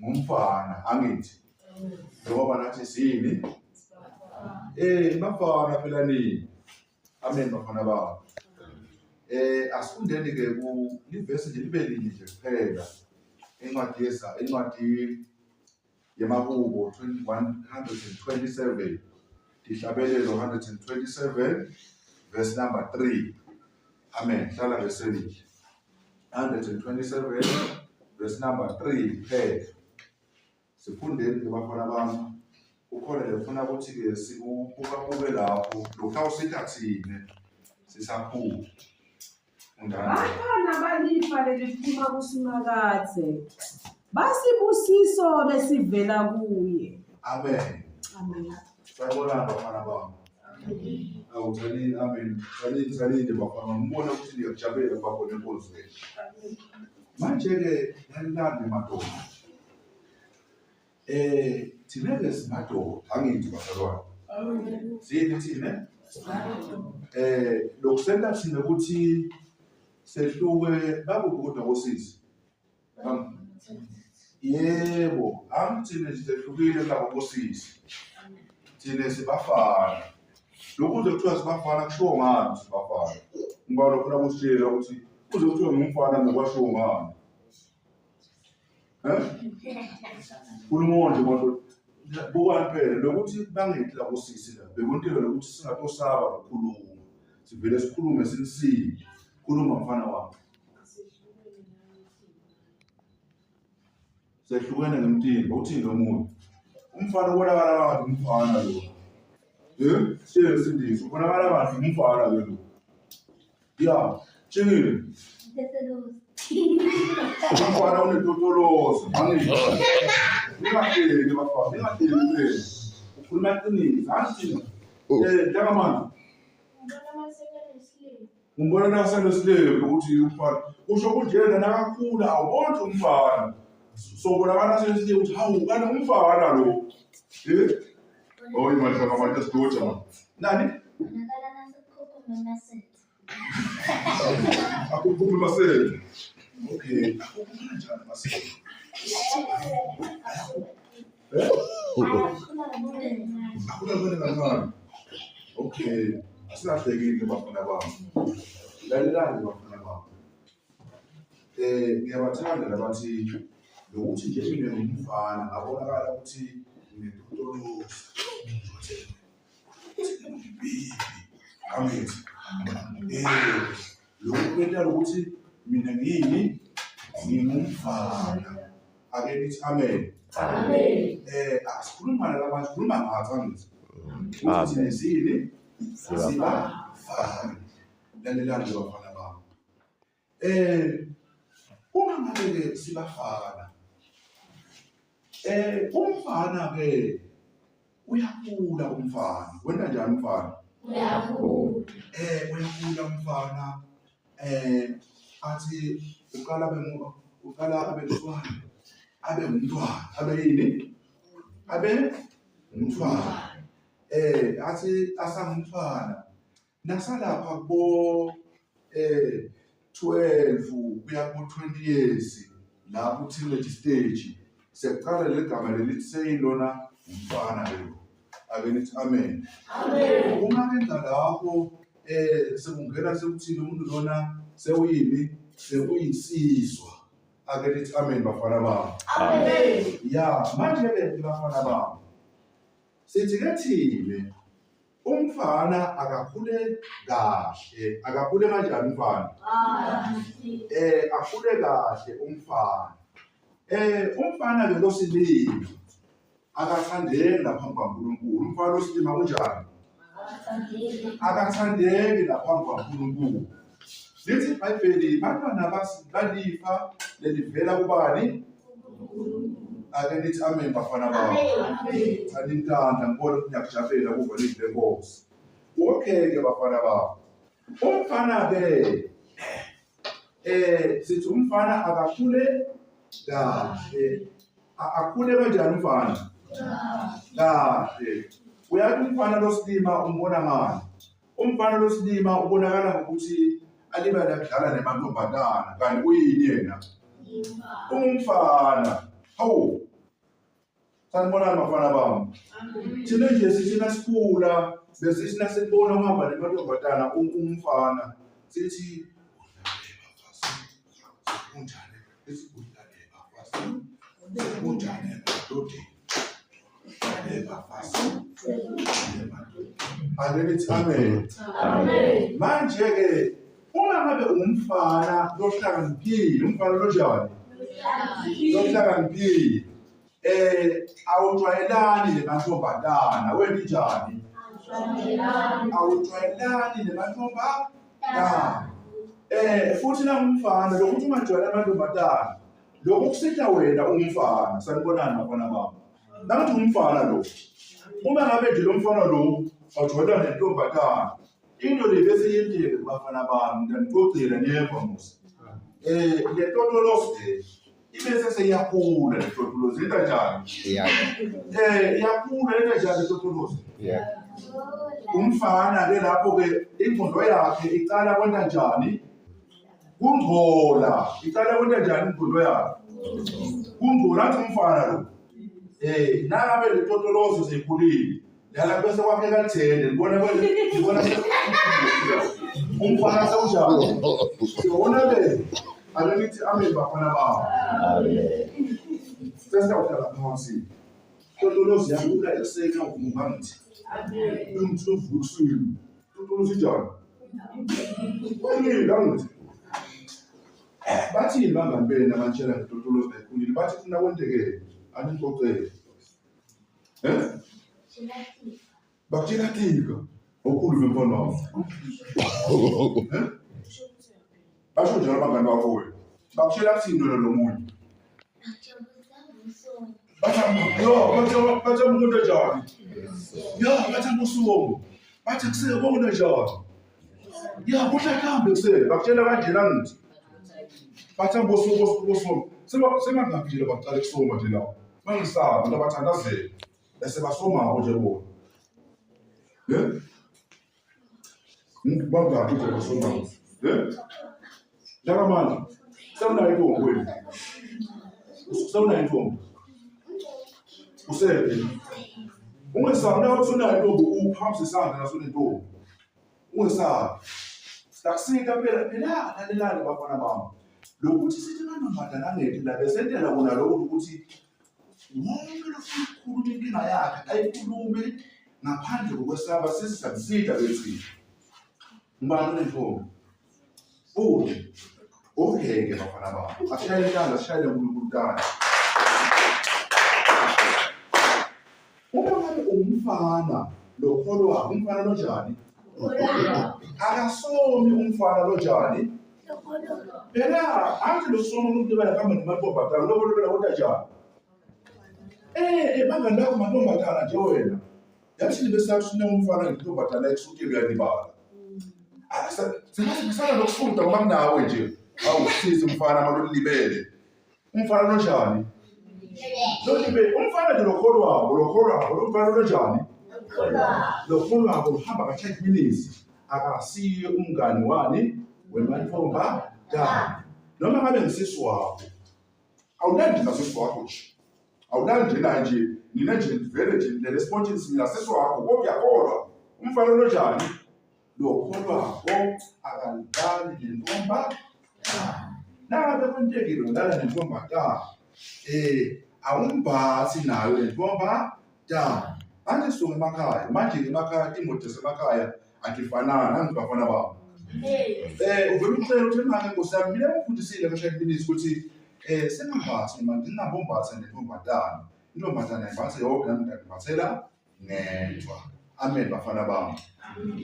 Ngumfana angithi. Njengoba nathi sini? Bafana phela nini? Amen bafana bami. Asifundeni ke ku livesi nje libe linye nje kuphela. Incwadi yesa, incwadi yemahubo 127. Dihlabelelo 127 verse number 3. Amen. Hlala verse 127 verse number 3 kuphela. Sifundeni ke bafana bami. Kukhona lefuna ukuthi ke sikubukabuke lapho lokhu awusitha thina sisakhula. Bantwana balifa leliphuma kuSimakadze, basibusiso lesivela kuye. Amen. Amen. Sanibonani bafana bami. Awu thanini amen. Thanini thanini bafana. Ngibona ukuthi niyakujabulela ukuba khona enkonzweni. Manje ke lalelani madoda. Thina ke simadoda angithi bazalwane. Siyini thina? Lokusenta thina ukuthi sehluke bakuphi kodwa kosisi? Yebo, angithina nje sehlukile kulabo kosisi. Thina sibafana. Lokhu kuze kuthiwa sibafana kushiwo ngani sibafana? Ngoba lokho nakusitshela ukuthi kuze kuthiwe ngumfana ngokwashiwo ngani? Khuluma nje madoda. Bukani phela lokuthi bangethi labo sisi la bekuntela lokuthi singatosaba ukukhuluma. Sivele sikhulume sinisile. Khuluma mfana wami. Sehlukene ngemtimba uthini lo muntu? Umfana ubonakala ngathi umfana lo. Siyelo sindisi ubonakala ngathi umfana ke lo. Ya, tshingile. Umfana unetotolozi, angithi. Ningahleki bafana, ningahleki phela. Ukhuluma iqiniso, angithi. Njengamanje. Umbona nasenesilebe ukuthi umfana. Usho ukuthi yena nakakhula awuboni umfana. So bonakala senesilebe ukuthi hawu kanti umfana lo. Oh, imali kaMadoda sidoja man. Nani? Akukhuphe masele. Okay, akukhuphe kanjani masele? Akhula kancane kancane. Okay, asingahlekile bafana bami. Lalelani bafana bami. Ngiyabathanda labathi lokuthi nje mina ngumfana ngabonakala ukuthi nginetotolozi. Angithi. Lokhu kwenta ukuthi mina ngiyini? Ngingumfana. Ake nithi amen. Amen. Asikhuluma nalabanye, sikhuluma ngathi angithi. Ukuthi thina siyini? Sibafana. Lalelani nje bafana bami. Uma ngabe ke sibafana. Umfana ke uyakhula umfana. Wena njani umfana? Uyakhula. Uyakhula umfana. Athi uqala uqala abe mntwana. Abe ngumntwana, abe yini? Abe ngumntwana. Athi asangumntwana. Nasalapha kubo 12 kuya ku 20 years la ku teenage stage sekuqala legama lelithi seyilona umfana lo. Ake nithi amen. Amen. Uma kenza lapho sekungena sekuthini umuntu lona sewuyini sekuyinsizwa. Ake nithi amen bafana bami. Amen. Ya manje ke bafana bami. Sithi ke thina umfana akakhule kahle, akakhule kanjani umfana? Akhule kahle umfana. Umfana ke losilima akathandeki lapha kuNkulunkulu. Umfana losilima kunjani? Akathandeki lapha kuNkulunkulu. Lithi iBhayibheli bantwana balifa lelivela kubani? Ake nithi amen bafana bami. Amen. Anintanda ngibona ukuthi niyakujabulela ukuva izwi lenkosi. Okay ke bafana bami. Umfana ke sithi umfana akakhule kahle. Akhule kanjani umfana? Kahle. Uyathi umfana losilima umbona ngani? Umfana losilima ubonakala ngokuthi alibale akudlala nemantombazana kanti uyini yena? Ungumfana. Hawu. Sanibonani bafana bami. Thina nje sithi nasikhula besithi nasibona uhamba nemantombazana umfana sithi kunjani esikudlale bafazi kunjani emadodeni bafazi ake nithi amen. Amen. Manje-ke uma ngabe umfana lohlakaniphile, umfana lonjani? Lohlakaniphile. Awujwayelani nemantombazana, wena njani? Awujwayelani nemantombazana. Futhi nangumfana lokuthi ungajwayeli amantombazana, lokhu kusitha wena umfana. Sanibonani bafana bami. Nangithi umfana lo, uma ngabe nje lo mfana lo wajwayelana nentombazana, into le bese yenteke kubafana bami, ngiyanixoxela niyeva musa. Le totolosi le ibese seyiyakhula le totolosi, yenta njani? Iyakhula, yenta njani le totolosi? Umfana ke lapho ke ingqondo yakhe icala kwenta njani? Kungcola. Icala kwenta njani ingqondo yakhe? Kungcola. Athi umfana lo. Nangabe le totolozi seyikhulile, lana bese kwakheka lithende, libona libona umfana sewunjani? Sibona ke ake nithi amen bafana bami. Amen. Sesiyawuhlala phansi. Totolozi yakhula ekuseni awuvuka ngithi. Umthi uvuka ekuseni. Totolozi njani? Kulile angithi. Bathini bangani benu abantshela ngetotolozi nayikhulile? Bathi funa kwentekele. Aningixoxele. Bakutshela tika. Okhulume mfana wami. Basho njalo abangani bakho wena. Bakutshela kuthini wena lo munye? Bathi yo, bathi umuntu njani? Ya, bathi usuku. Bathi kuseke konke njani? Ya, kuhle kuhambe kuseke. Bakutshela kanjena ngithi. Bathi usuku usuku usuku. Sebangaphi nje baqala kusoma nje lapho. Bangisabi labathandazela. Bese basomako nje bona. Eh? Bangaphi nje basomako? Eh? Njengamanje sewunayo intombi wena. Sewunayo intombi. Usephi? Ungesabi nawe usunayo intombi uphamisa isandla naso nentombi. Ungesabi. Siyakusika phela phela lalelani bafana bami. Lokuthi sithi amantombazana angethi la besentela kona lokho ukuthi wonke lofuna ukukhuluma inkinga yakhe ayikhulume ngaphandle kokwesaba sesizakusida bethina. Ngubani onentombi? Uthi okay-ke bafana bami, asishayele intanda, asishayele uNkulunkulu tanda. Uma ngabe umfana lokholwa, umfana lonjani? Akasomi umfana lonjani? Phela athi lo soma umuntu bala hamba nemantombazana, lokho lobela kodwa njani? Bangani bakho mantombazana nje wena. Yathini besathi sine umfana ngentombazana ekusukile uyalibala. Sengathi nokufunda ngoba kunawe nje. Awusizi umfana malolibele. Umfana lonjani? Lolibele. Umfana nje lokholwako, lokholwako, umfana lonjani? Lokholwako uhamba ka-10 minutes. Akasiye umngani wani wemantombazana. Noma ngabe ngisisi wakho. Awunandi nasisi wakho nje. Awunandi naye nje. Nina nje vele nje lele espontini sinasisi wakho kodwa uyakholwa. Umfana lonjani? Lokholwako akalali nentomba. Nangabe kwentekile ulala nentombazana, awumbhathi nayo nentombazana. Manje sisuke emakhaya, manje emakhaya timoto zasemakhaya atifanani, angithi bafana bami. Uvele ucele ukuthi manje Nkosi yami mina ngifundisile ngisho minutes ukuthi sengimbathe manje ngingabombatha nentombazana. Intombazana imbathe yodwa nami ngiyimbathela ngedwa. Amen bafana bami.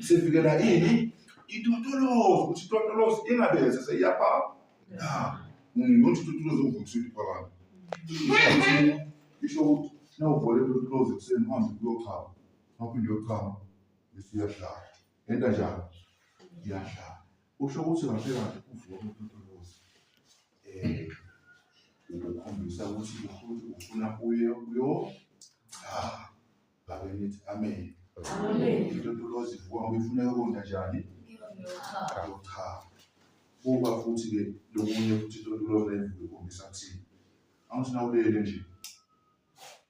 Sivikela ini? Itotolozi, ukuthi itotolozi ingabeze seyiyapha. La, ngiyothi itotolozi uvuka ekuseni phakathi. Isho ukuthi nawuvule itotolozi ekuseni uhambe uyochama. Mawuphinde uyochama bese uyahlala. Yenta njani? Iyahlala. Usho ukuthi kahle kahle uvuka kwetotolozi. Ukukhombisa ukuthi ufuna uye uyo cha. Ngabe nithi amen. Amen. Itotolozi ivuka ngoba ifuneka konda njani? Cha. Buka futhi ke lokunye futhi itotolozi nayivuka ikhombisa kuthini. Angithi nawulele nje.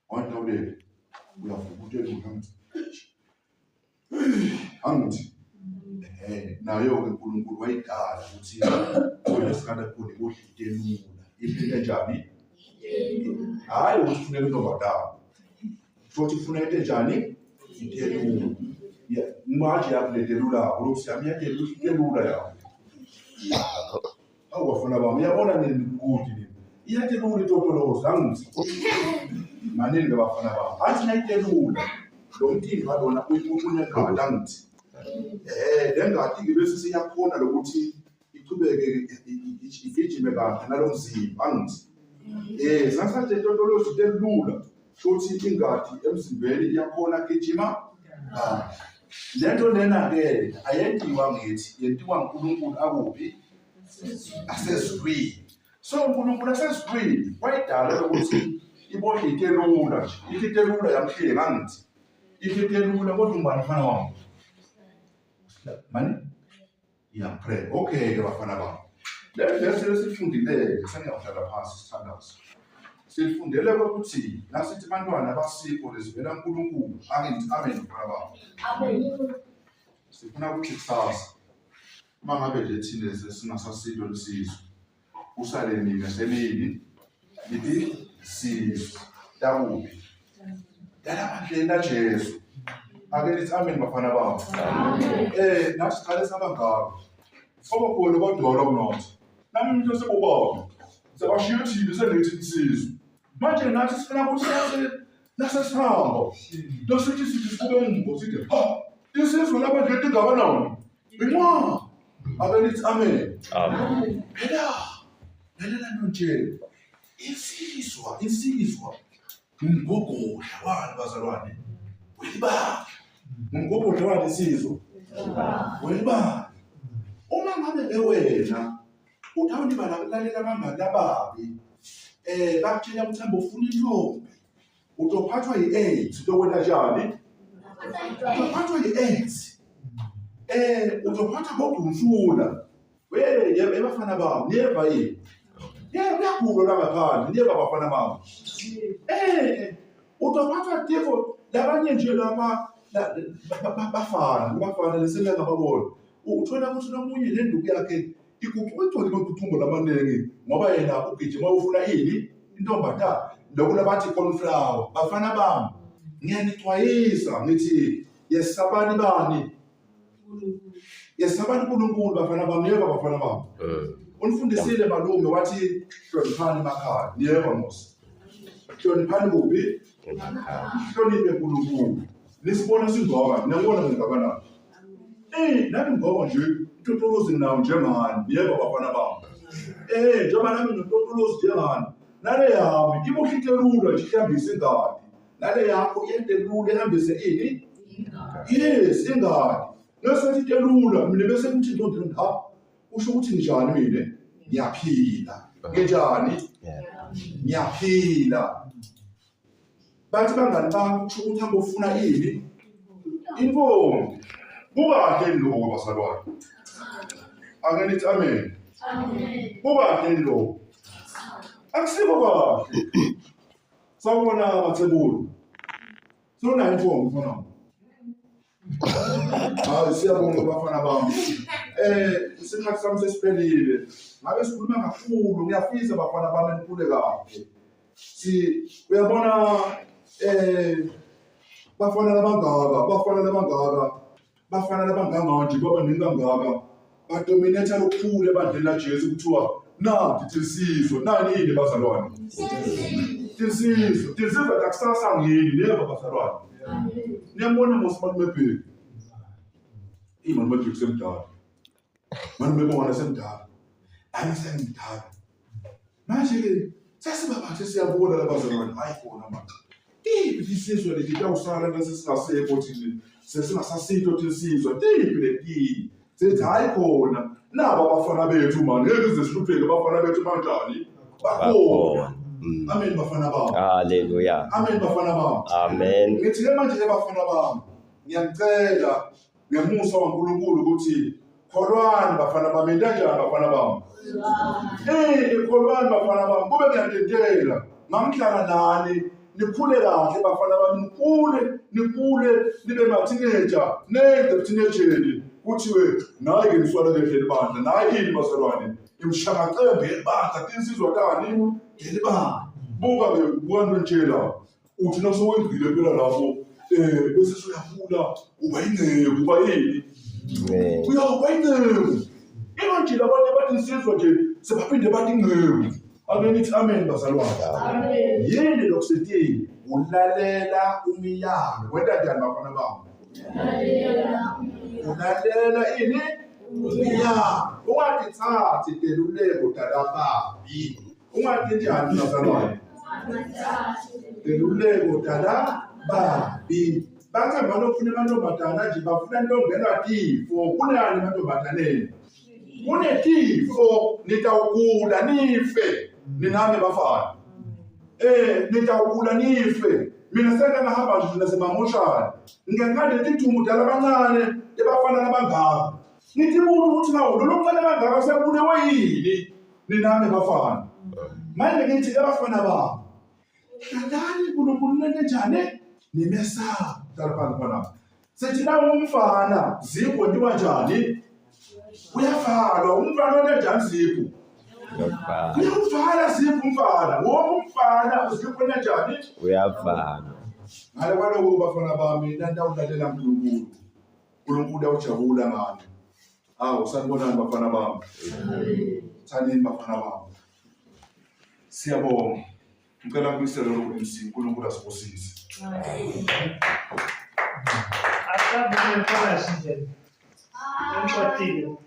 Wathi nawulele uyavuka utelula angithi. Angithi nayo-ke uNkulunkulu wayidala ukuthi wena sikhala khona ibodla itelula. Iphile njani? Hhayi ukuthi kufuneka intombazane. Futhi kufuneka into enjani? Itelula. Manje yakuletelula ukuthi yami iyatelula itelula yawo. Awu bafana bami, uyabona nini kude nini. Iyatelula itotolozi angithi. Manini ke bafana bami. Athi nayitelula lo mtimba lona unengadi angithi. Le ngadi ke bese siyakhona lokuthi iqhubeke igijime kahle nalo mzimba angithi. Sasanje itotolozi itelula futhi ingadi emzimbeni iyakhona gijima kahle. Lento lena-ke ayenziwa ngithi, yentiwa uNkulunkulu akuphi? Asezulwini. So uNkulunkulu asezulwini wayidala ukuthi ibodla into elula nje, ithi into elula yamhlenga angithi. Ithi into elula kodwa ungubani mfana wami? Mani? Ngiyapray. Okay-ke bafana bami. Le vesi lesifundile sengiyawuhlala phansi sithandaze. Sifundele ukuthi nasithi bantwana basipho lesivela kuNkulunkulu. Ake ngithi amen bafana bami. Amen. Sifuna ukuthi kusasa uma ngabe nje thina sesingasasilo lisizwe usale nina senini lithi sizwe takuphi Yalabandleni laJesu. Ake nithi amen bafana bami. Nathi siqale saba ngaka. Obakhona badala kunathi. Nami mina sebobaba. Sebashiya thina sengithi insizwa. Manje nathi sifuna ukuthi nase nasesihamba. Losithi sithi sikube ngumbo sithi ha insizwa labandleni ingakanani? Inqwa. Ake nithi amen. Amen. Phela lalela nje. Insizwa, insizwa Umgogodla wani bazalwane? Welibandla. Umgogodla wani insizwa? Welibandla. Uma ngabe ke wena utawulibala kulalela abangani ababi bakutshela ukuthi hamba ufuna intombi utophathwa yi-AIDS utokwenza njani? Utophathwa yi-AIDS utophathwa ngogumfula. We yebafana bami niyeva yini? Yebo kuyagulwa la ngaphandle niyeva bafana bami. Utophathwa tifo labanye nje lapha bafana bafana lesele ngababona. Uthola ukuthi nomunye le nduku yakhe iguquka igcwele amaguthumbo lamaningi ngoba yena ugijima ufuna ini intombazane lokhu labathi cornflower. Bafana bami ngiyanixwayisa ngithi yesabani bani Yesabani uNkulunkulu bafana bami, yebo bafana bami. Unifundisile malume wathi hloniphani emakhaya, yebo Mose. Hloniphani kuphi? Emakhaya. Hloniphe uNkulunkulu. Nisibona singaka, niyabona ngingakanani. Nami ngoba nje itotolozi nginawo njengani, yebo bafana bami. Njengoba nami nginototolozi njengani. Nale yami ibuhlite lula nje ihlambise ingadi. Nale yakho iyente lula ihambise ini? Yes, ingadi. Ngesikhathi into elula mina bese kuthi into ha kusho ukuthi njani mina? Ngiyaphila. Nginjani? Ngiyaphila. Bathi bangani bakho kusho ukuthi hamba ufuna ini? Intombi. Kukahle lokho bazalwane. Ake nithi amen. Amen. Kukahle lokho. Akusiko kahle. Sawubona Mathebula. Sewunayo intombi mfana wami. Hayi siyabonga bafana bami. Isikhathi sami sesiphelile. Ngabe sikhuluma kakhulu ngiyafisa bafana bami nikhule kahle. Si uyabona bafana labangaka, bafana labangaka, bafana labangaka nje baba ningi kangaka. Badominate lokukhulu ebandleni laJesu kuthiwa nanti tinsizwa, nani yini bazalwane? Tinsizwa, tinsizwa takusasa ngini, niyeva bazalwane. Niyambona mos malume Bheki. Malume Bheki semdala. Malume Bongana semdala. Nami sengimdala. Manje ke sesibabathe siyabona labazalwane, hayi khona manje. Tiphi tinsizwa leti tawusala nasesingasekho thina sesingasasito tinsizwa tiphi leti sithi hayi khona naba abafana bethu mani ngeke ize sihlupheke abafana bethu banjani bakhona. Amen bafana bami. Hallelujah. Amen bafana bami. Amen. Ngithi ke manje ke bafana bami ngiyanicela ngemusa waNkulunkulu ukuthi kholwani bafana bami into enjani bafana bami? Kholwani bafana bami kube ngiyadedela ngamhlala nani Nikhule kahle bafana bami, nikhule, nikhule nibe mathineja, nenze ebuthinejeni. Kuthiwe nayi-ke niswala kehle libandla, nayi ini bazalwane, imishangacembe yelibandla, tinsizwa tani ngelibandla. Buka-ke, buka nto nje la. Uthi nasowendlile phela lapho bese suyakhula uba inceku, uba yini? Uyawuba inceku. Inganjile abantu bathi insizwa nje sebaphinde bathi inceku. Ake nithi amen bazalwane. Amen. Yini lokusetini? Ulalela umyalo. Wenta njani bafana bami? Ulalela ini? Umyalo. Ungatithathi teluleko talababi. Ungathi njani bazalwane? Teluleko talababi. Bathe malofuna amantombazana nje bafuna intongelwa tifo. Kunani emantombazaneni? Kunetifo, nitawugula nife. Ninami bafana. Nitawugula nife. Mina sengake ngahamba nje nasemamoshana. Ngike ngithumbu dala abancane ebafana nabangaka. Ngithi umuntu ukuthi nawo lo mncane kangaka sekubulewe yini? Ninami bafana. Manje ngithi ebafana babo. Hlalani uNkulunkulu nento njani? Nimesaba. Hlala phansi mfana. Sithi na umfana zipho ntiwa njani? Uyavalwa umfana wento njani zipho? Uyavala. Uyavala zipho umfana. Wonke umfana uzipho njani? Uyavala. Ngale kwaloko bafana bami nantawulalela uNkulunkulu. uNkulunkulu uyawujabula ngani. Awu sanibonani bafana bami. Thanini bafana bami. Siyabonga. Ngicela kubuyisele lokhu MC uNkulunkulu asibusise. Asabone mfana nje. Ngixoxile.